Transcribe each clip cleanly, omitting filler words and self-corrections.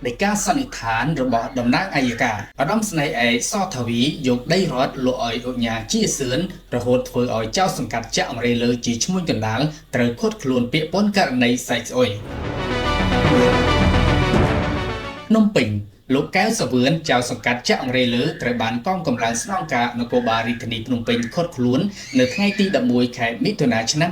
ដីកាសន្និដ្ឋានរបស់តំណាងអយ្យការឧត្តមស្នេហ៍ឯកសថាវីយកដីរដ្ឋលក់ឲ្យឧកញ៉ាជាសឿនរហូតធ្វើឲ្យចៅសង្កាត់ចាក់អង្រេលើជាឈ្មួញកណ្ដាលត្រូវឃាត់ខ្លួនពាក់ព័ន្ធករណីសែកស្អុយភ្នំពេញលោកកែវសាវឿនចៅសង្កាត់ចាក់អង្រេលើត្រូវបានកងកម្លាំងស្នងការនគរបាលរាជធានីភ្នំពេញឃាត់ខ្លួននៅថ្ងៃទី11ខែមិថុនាឆ្នាំ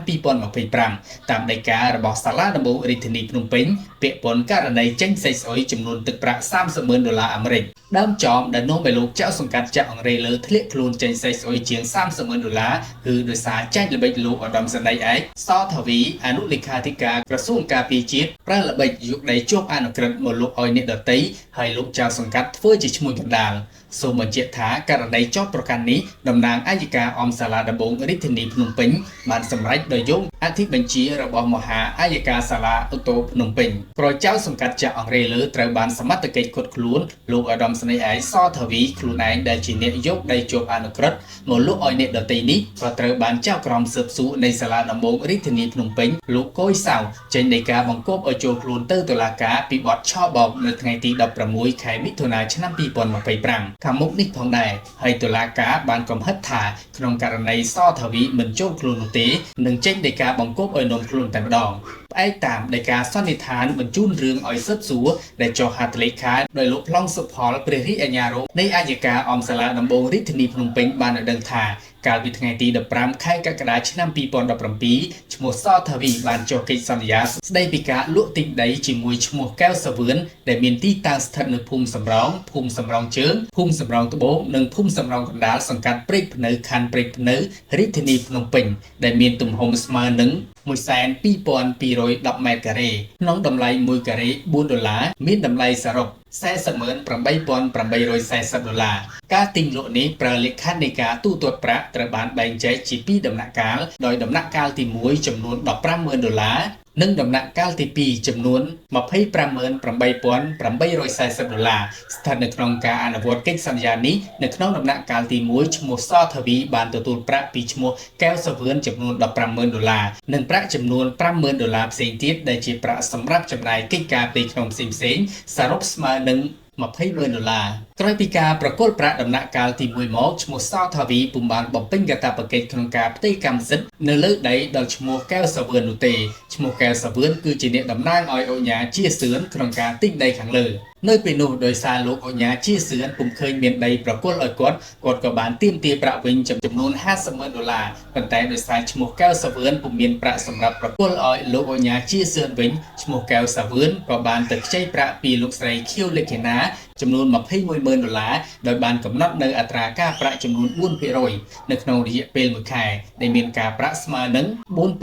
2025តាមដីការបស់សាលាដំបូងរាជធានីភ្នំពេញពាក់ព័ន្ធករណីចេញសេចស្អុយចំនួនទឹកប្រាក់30ម៉ឺនដុល្លារអាមេរិកដើមចមដែលនាំឲ្យលោកចៅសង្កាត់ចាក់អង្រេលើធ្លាក់ខ្លួនចេញសេចស្អុយជាង30ម៉ឺនដុល្លារគឺដោយសារចាញ់ល្បិចលោកឧត្តមសេនីយ៍ឯកសថាវីអនុលេខាធិការក្រសួងការពារជាតិប្រើល្បិចយកដីជាប់អនុក្រឹត្យមកលុបឲ្យអ្នកដទៃហើយលោកចៅសង្កាត់ធ្វើជាឈ្មោះកណ្ដាលសូមបញ្ជាក់ថាករណីចោទប្រកាន់នេះតំណាងអយ្យការអមសាលាដំបងរាជធានីភ្នំពេញបានសម្រេចដោយយោងអធិបញ្ជារបស់មហាអយ្យការសាលាឧទ្ធរភ្នំពេញក្រោយចៅសង្កាត់ចាក់អង្រេលើត្រូវបានសមត្ថកិច្ចឃាត់ខ្លួនលោកឧត្តមស្នេហ៍ឯកសថាវីខ្លួនឯងដែលជាអ្នកយកដីជាប់អនុក្រឹត្យមកលក់ឲ្យអ្នកដទៃនេះក៏ត្រូវបានចៅក្រមស៊ើបសួរនៃសាលាដំបងរាជធានីភ្នំពេញលោកកុយសៅចេញដីកាបង្គាប់ឲ្យចូលខ្លួនទៅតុលាការពីបទឆបោកនៅថ្ងៃទី16ខែមិថុនាឆ្នាំ2025ខាងមុខនេះផងដែរហើយតុលាការបានកំហិតថាក្នុងករណីសថាវីមិនចូលខ្លួននោះទេនឹងចេញដីកាបង្គាប់ឲ្យនាំខ្លួនតែម្ដងផ្អែកតាមដីកាសន្និដ្ឋានបញ្ជូនរឿងឲ្យស៊ើបសួរដែលចុះហត្ថលេខាដោយលោកប្លង់សុផលព្រះរាជអាជ្ញារងនៃអយ្យការអមសាលាដំបងរាជធានីភ្នំពេញបានឲ្យដឹងថាកាលពីថ្ងៃទី15ខែកក្កដាឆ្នាំ2017ឈ្មោះសថាវីបានចុះកិច្ចសន្យាស្ដីពីការលក់ទិញដីជាមួយឈ្មោះកែវសាវឿនដែលមានទីតាំងស្ថិតនៅភូមិសំរោងភូមិសំរោងជើងភូមិសំរោងត្បូងនិងភូមិសំរោងកណ្ដាលសង្កាត់ព្រែកភ្នៅខណ្ឌព្រែកភ្នៅរាជធានីភ្នំពេញដែលមានទំហំស្មើនឹង102,210ម៉ែត្រការ៉េក្នុងតម្លៃ1ការ៉េ4ដុល្លារមានតម្លៃសរុប408,840ដុល្លារការទិញលក់នេះប្រើលក្ខខណ្ឌនៃការទូទាត់ប្រាក់ត្រូវបានបែងចែកជាពីរដំណាក់កាលដោយដំណាក់កាលទី1ចំនួន150,000ដុល្លារនិងដំណាក់កាលទី2ចំនួន258,840ដុល្លារស្ថិតនៅក្នុងការអនុវត្តកិច្ចសន្យានេះនៅក្នុងដំណាក់កាលទី1ឈ្មោះសថាវីបានទទួលប្រាក់ពីឈ្មោះកែវសាវឿនចំនួន150,000ដុល្លារនិងប្រាក់ចំនួន50,000ដុល្លារផ្សេងទៀតដែលជាប្រាក់សម្រាប់ចំណាយកិច្ចការផ្ទៃក្នុងផ្សេងៗសរុបស្មើនឹង20,000ដុល្លារក្រោយពីការប្រគល់ប្រាក់ដំណាក់កាលទី1មកឈ្មោះសថាវីពុំបានបំពេញកាតព្វកិច្ចក្នុងការផ្ទេរកម្មសិទ្ធិនៅលើដីដល់ឈ្មោះកែវសាវឿននោះទេឈ្មោះកែវសាវឿនគឺជាអ្នកតំណាងឲ្យឧកញ៉ាជាសឿនក្នុងការទិញដីខាងលើនៅពេលនោះដោយសារលោកឧកញ៉ាជាសឿនពុំឃើញមានដីប្រគល់ឲ្យគាត់គាត់ក៏បានទាមទារប្រាក់វិញចំនួន50,000ដុល្លារប៉ុន្តែដោយសារឈ្មោះកែវសាវឿនពុំមានប្រាក់សម្រាប់ប្រគល់ឲ្យលោកឧកញ៉ាជាសឿនវិញឈ្មោះកែវសាវឿនក៏បានទៅខ្ចីប្រាក់ពីលោកស្រីខៀវលក្ខិណាចំនួន21,000ដុល្លារដោយបានកំណត់នៅអត្រាការប្រាក់ចំនួន4%នៅក្នុងរយៈពេល1ខែដែលមានការប្រាក់ស្មើនឹង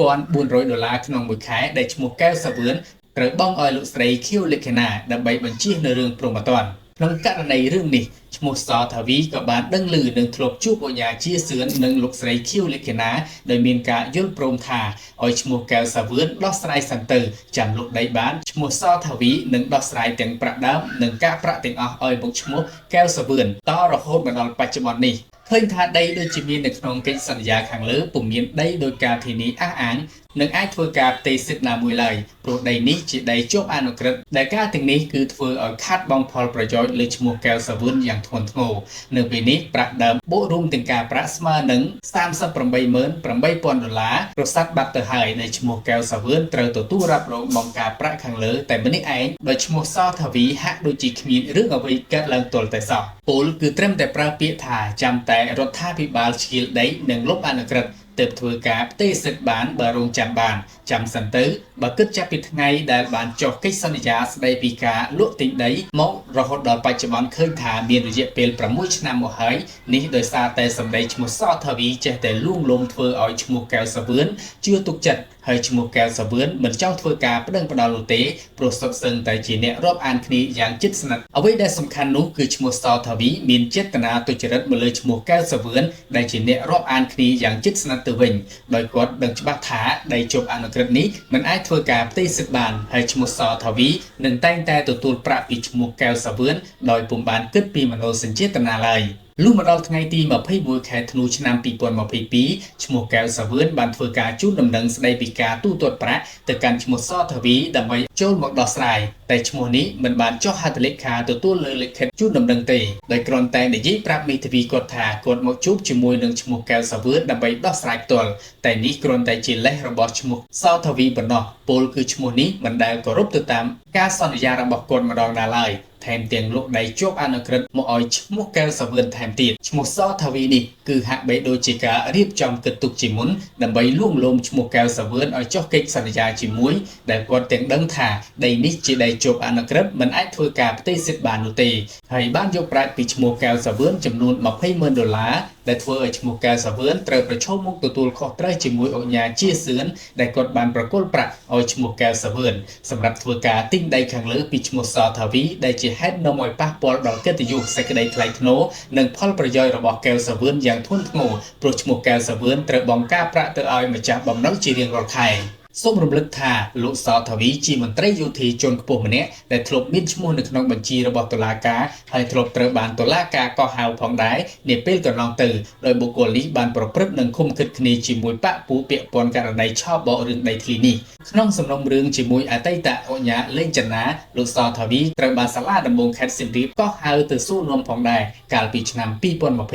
4,400ដុល្លារក្នុងមួយខែដែលឈ្មោះកែវសាវឿនត្រូវបង់ឲ្យលោកស្រីខៀវលក្ខិណាដើម្បីបញ្ជៀសនៅរឿងព្រហ្មទណ្ឌក្នុងករណីរឿងនេះឈ្មោះសថាវីក៏បានដឹងឮនឹងធ្លាប់ជួបឧកញ៉ាជាសឿននិងលោកស្រីខៀវលក្ខិណាដោយមានការយល់ព្រមថាឲ្យឈ្មោះកែវសាវឿនដោះស្រាយសិនទៅចាំលុកដីបានឈ្មោះសថាវីនឹងដោះស្រាយទាំងប្រាក់ដើមនិងការប្រាក់ទាំងអស់ឲ្យមកឈ្មោះកែវសាវឿនតរហូតមកដល់បច្ចុប្បន្ននេះឃើញថាដីដូចជាមាននៅក្នុងកិច្ចសន្យាខាងលើពុំមានដីដោយការធានាអះអាងនឹងអាចធ្វើការផ្ទេរសិទ្ធិណាមួយឡើយព្រោះដីនេះជាដីជាប់អនុក្រឹត្យដែលការទាំងនេះគឺធ្វើឲ្យខាតបង់ផលប្រយោជន៍លើឈ្មោះកែវសាវឿនយ៉ាងធ្ងន់ធ្ងរនៅពេលនេះប្រាក់ដើមបូករួមទាំងការប្រាក់ស្មើនឹង38,8000ដុល្លារប្រសាទបាត់ទៅហើយដែលឈ្មោះកែវសាវឿនត្រូវទទួលរ៉ាប់រងបង់ការប្រាក់ខាងលើតែម្នាក់ឯងដោយឈ្មោះសថាវីហាក់ដូចជាគ្មានរឿងអ្វីកើតឡើងទាល់តែសោះពលគឺត្រឹមតែប្រើពាក្យថាចាំតែរដ្ឋាភិបាលឆ្កៀលដីនិងលុបអនុក្រឹត្យទើបធ្វើការផ្ទេរសិទ្ធិបានបើរងចាំបានចាំសិនទៅបើគិតចាប់ពីថ្ងៃដែលបានចុះកិច្ចសន្យាស្ដីពីការលក់ទិញដីមករហូតដល់បច្ចុប្បន្នឃើញថាមានរយៈពេល6ឆ្នាំមកហើយនេះដោយសារតែសម្ដីឈ្មោះសថាវីចេះតែលួងលោមធ្វើឲ្យឈ្មោះកែវសាវឿនជឿទុកចិត្តហើយឈ្មោះកែវសាវឿនមិនចង់ធ្វើការប្តឹងផ្តល់នោះទេព្រោះសុទ្ធសឹងតែជាអ្នករាប់អានគ្នាយ៉ាងជិតស្និទ្ធអ្វីដែលសំខាន់នោះគឺឈ្មោះសថាវីមានចេតនាទុច្ចរិតមកលើឈ្មោះកែវសាវឿនដែលជាអ្នករាប់អានគ្នាយ៉ាងជិតស្និទ្ធទៅវិញដោយគាត់ដឹងច្បាស់ថាដីជាប់អនុក្រឹត្យនេះមិនអាចធ្វើការផ្ទេរសិទ្ធិបានហើយឈ្មោះសថាវីនឹងតែងតែទទួលប្រាក់ពីឈ្មោះកែវសាវឿនដោយពុំបានគិតពីមនោសញ្ចេតនាឡើយ លុះមកដល់ថ្ងៃទី21ខែធ្នូឆ្នាំ2022ឈ្មោះកែវសាវឿនបានធ្វើការជូនដំណឹងស្ដីពីការទូទាត់ប្រាក់ទៅកាន់ឈ្មោះសថាវីដើម្បីចូលមកដោះស្រាយតែឈ្មោះនេះមិនបានចុះហត្ថលេខាទទួលលើលិខិតជូនដំណឹងទេដោយគ្រាន់តែនិយាយប្រាប់មេធាវីគាត់ថាគាត់មកជួបជាមួយនឹងឈ្មោះកែវសាវឿនដើម្បីដោះស្រាយផ្ទាល់តែនេះគ្រាន់តែជាលេសរបស់ឈ្មោះសថាវីប៉ុណ្ណោះពលគឺឈ្មោះនេះមិនដែលគោរពទៅតាមការសន្យារបស់គាត់ម្ដងណាឡើយថែមទាំងលក់ដីជាប់អនុក្រឹត្យមកឲ្យឈ្មោះកែវសាវឿនថែមទៀតឈ្មោះសថាវីនេះគឺហាក់បីដូចជាការរៀបចំគិតទុកជាមុនដើម្បីលួងលោមឈ្មោះកែវសាវឿនឲ្យចុះកិច្ចសន្យាជាមួយដែលគាត់ទាំងដឹងថាដីនេះជាដីជាប់អនុក្រឹត្យមិនអាចធ្វើការផ្ទេរសិទ្ធិបាននោះទេហើយបានយកប្រាក់ពីឈ្មោះកែវសាវឿនចំនួន20,000ដុល្លារដែលធ្វើឲ្យឈ្មោះកែវសាវឿនត្រូវប្រឈមមុខទទួលខុសត្រូវជាមួយឧកញ៉ាជាសឿនដែលគាត់បានប្រគល់ប្រាក់ឲ្យឈ្មោះកែវសាវឿនសម្រាប់ធ្វើការទិញដីខាងលើពីឈ្មោះសថាវីដែលជាហេតុនាំឲ្យប៉ះពាល់ដល់កិត្តិយសសេចក្តីថ្លៃថ្នូរនិងផលប្រយោជន៍របស់កែវសាវឿនយ៉ាងធ្ងន់ធ្ងរព្រោះឈ្មោះកែវសាវឿនត្រូវបង់ការប្រាក់ទៅឲ្យម្ចាស់បំណុលជារៀងរាល់ខែសូមរំលឹកថាលោកសថាវីជាមន្ត្រីយោធាជាន់ខ្ពស់ម្នាក់ដែលធ្លាប់មានឈ្មោះនៅក្នុងបញ្ជីរបស់តុលាការហើយធ្លាប់ត្រូវបានតុលាការកោះហៅផងដែរនាពេលកន្លងទៅដោយបុគ្គលនេះបានប្រព្រឹត្តនិងឃុំឃិតគ្នាជាមួយបក្សពួកពាក់ព័ន្ធករណីឆបោករឿងដីធ្លីនេះក្នុងសំណុំរឿងជាមួយអតីតឧកញ៉ាលេងចនាលោកសថាវីត្រូវបានសាលាដំបងខេត្តសៀមរាបកោះហៅទៅសួរនាំផងដែរកាលពីឆ្នាំ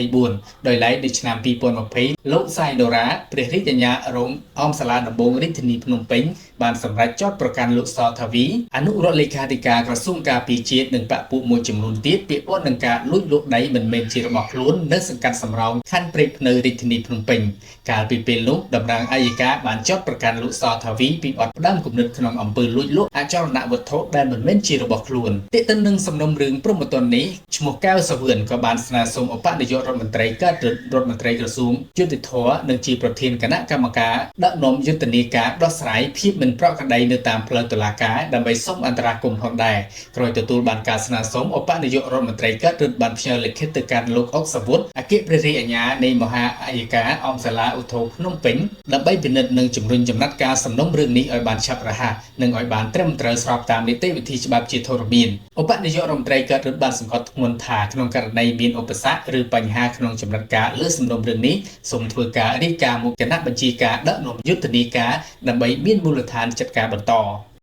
2024ដោយឡែកនៅឆ្នាំ2020លោកសៃដូរ៉ាព្រះរាជអាជ្ញារងអមសាលាដំបងរាជធានីភ្នំពេញបានសម្រេចចោទប្រកាន់លោកសថាវីអនុរដ្ឋលេខាធិការក្រសួងការពារជាតិនិងបក្សពួកមួយចំនួនទៀតពាក់ព័ន្ធនឹងការលួចលក់ដីមិនមែនជារបស់ខ្លួននៅសង្កាត់សំរោងខណ្ឌព្រែកព្នៅរាជធានីភ្នំពេញកាលពីពេលនោះតំណាងអយ្យការបានចោទប្រកាន់លោកសថាវីពីបទផ្ដើមគំនិតក្នុងអំពើលួចលក់អចលនវត្ថុដែលមិនមែនជារបស់ខ្លួនទាក់ទិននឹងសំណុំរឿងព្រហ្មទណ្ឌនេះឈ្មោះកែវសាវឿនក៏បានស្នើសុំឧបនាយករដ្ឋមន្ត្រីកើតរិទ្ធរដ្ឋមន្ត្រីក្រសួងយុត្តិធម៌និងជាប្រធានគណៈកម្មការដឹកនាំយុទ្ធនាការដោះស្រាយភាពមិនប្រក្រតីនៅតាមផ្លូវតុលាការដើម្បីសុំអន្តរាគមន៍ផងដែរក្រោយទទួលបានការស្នើសុំឧបនាយករដ្ឋមន្ត្រីកើតរិទ្ធបានផ្ញើលិខិតទៅកាន់លោកអុកសាវុធអគ្គព្រះរាជអាជ្ញានៃមហាអយ្យការអង្គសាលាឧទ្ធរណ៍ភ្នំពេញដើម្បីពិនិត្យនិងជំរុញចំណាត់ការសំណុំរឿងនេះឲ្យបានឆាប់រហ័សនិងឲ្យបានត្រឹមត្រូវស្របតាមនីតិវិធីច្បាប់ជាធរមានឧបនាយករដ្ឋមន្ត្រីកើតរិទ្ធបានសង្កត់ធ្ងន់ថាក្នុងករណីមានឧបសគ្គឬបញ្ហាក្នុងចំណាត់ការលើសំណុំរឿងនេះសូមធ្វើការរាយការណ៍មកគណៈបញ្ជាការដឹកនាំយុទ្ធនាការដើម្បីមានមូលដ្ឋានចាត់ការបន្ត។